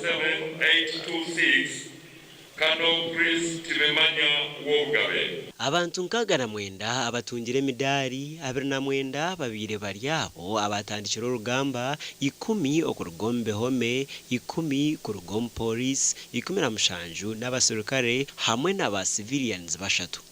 07826 Colonel Chris Tibemanya Wobugabe. Abantu 69 abatungire emidaari, 29 babaire bari abo abaatandikire orugamba, ikumi okuruga omu bihome, ikumi kuruga omu Pooriisi, 17 n'abaserukare hamwe na ba civilians bashatu.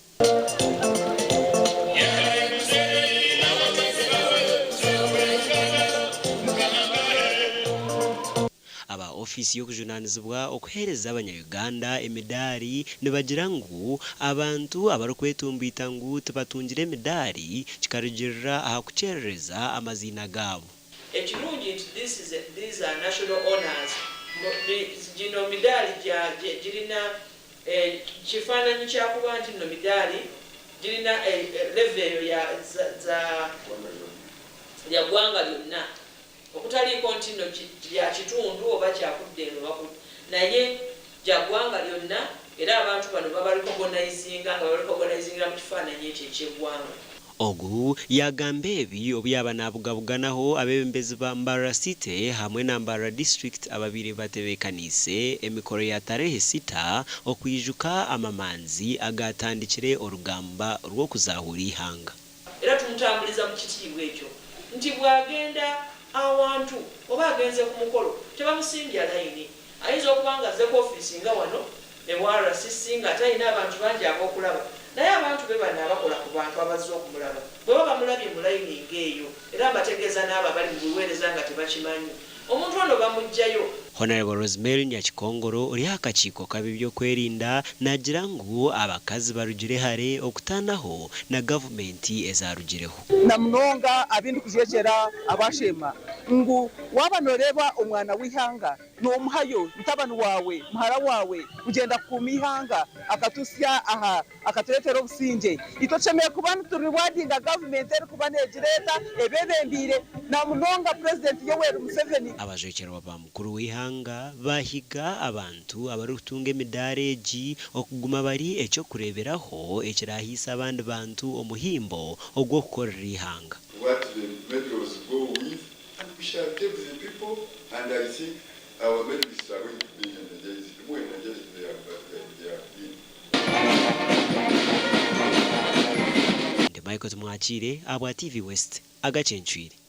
Aba ofiisi y'okujunaanizibwa okuheereza abanya-Uganda emidaari nibagira ngu abantu abarikwetumbiita ngu tibatungire emidaari kikarugiirira aha kukyerereza amaziina gaabo. Ekirungi nti this is a these are national honours gino midaali gya girina kifaananyi kya kuba nti nno midaali girina level eyo ya za lya ggwanga lyonna. Okutaliiko nti nno kya kitundu oba kya kudda eno oba kudda naye gya ggwanga lyonna era abantu bano babarecognizinga nga babarecognizingira mu kifaananyi ekyo eky'eggwanga. Ogu yaagamba ebi obu yaaba naabugabuganaho abeebembezi ba Mbarara City hamwe na Mbarara District ababaire batebeekaniise emikoro ya tarehe sita okwijuka amamanzi agaatandikire orugamba rw'okuzahuura eihanga. Era tumutambuliza mu kitiibwa ekyo nti bw'agenda awantu oba agenze ku mukolo tebamusimbya layini. Ayinza okuba nga azze ku ofiisi nga wano ewa RCC ng'ate alina abantu bangi ab'okulaba naye abantu be bano abakola ku bantu abazze okumulaba bwe baba bamulabye mu layini ng'eyo era mbategeeza n'abo abali mu buweereza nga tebakimanyi omuntu ono bamuggyayo. Honourable Rosemary Nyakikongoro ori aha kakiiko k'ab'eby'okwerinda naagira ngu abakazi barugire hare okutaanaho na gavumenti ezarugireho. Na munonga abu ndikujwekyera abaasheema ngu waaba nooreeba omwana w'eihanga noomuhayo mutabani waawe, muhara waawe kugyenda kukuuma eihanga akatuhitsya aha akatureetera obusingye. Itwe tushemereire kuba nituriwadinga gavumenti erikuba neegireeta ebebembeire na munonga Purezidenti Yoweri Museveni. Abajwekyerwa ba mukuru w'eihanga baahiga abantu abarikutunga emidaara egi okuguma bari eky'okureeberaho ekiraahaise abandi bantu omuhimbo ogw'okukorera eihanga. What the medals go with and we shall tell the people and I think our medalists are going to be energized, more energized they have, they have been. Ndi Michael Tumwakiire ahabwa TV West, agacencwire.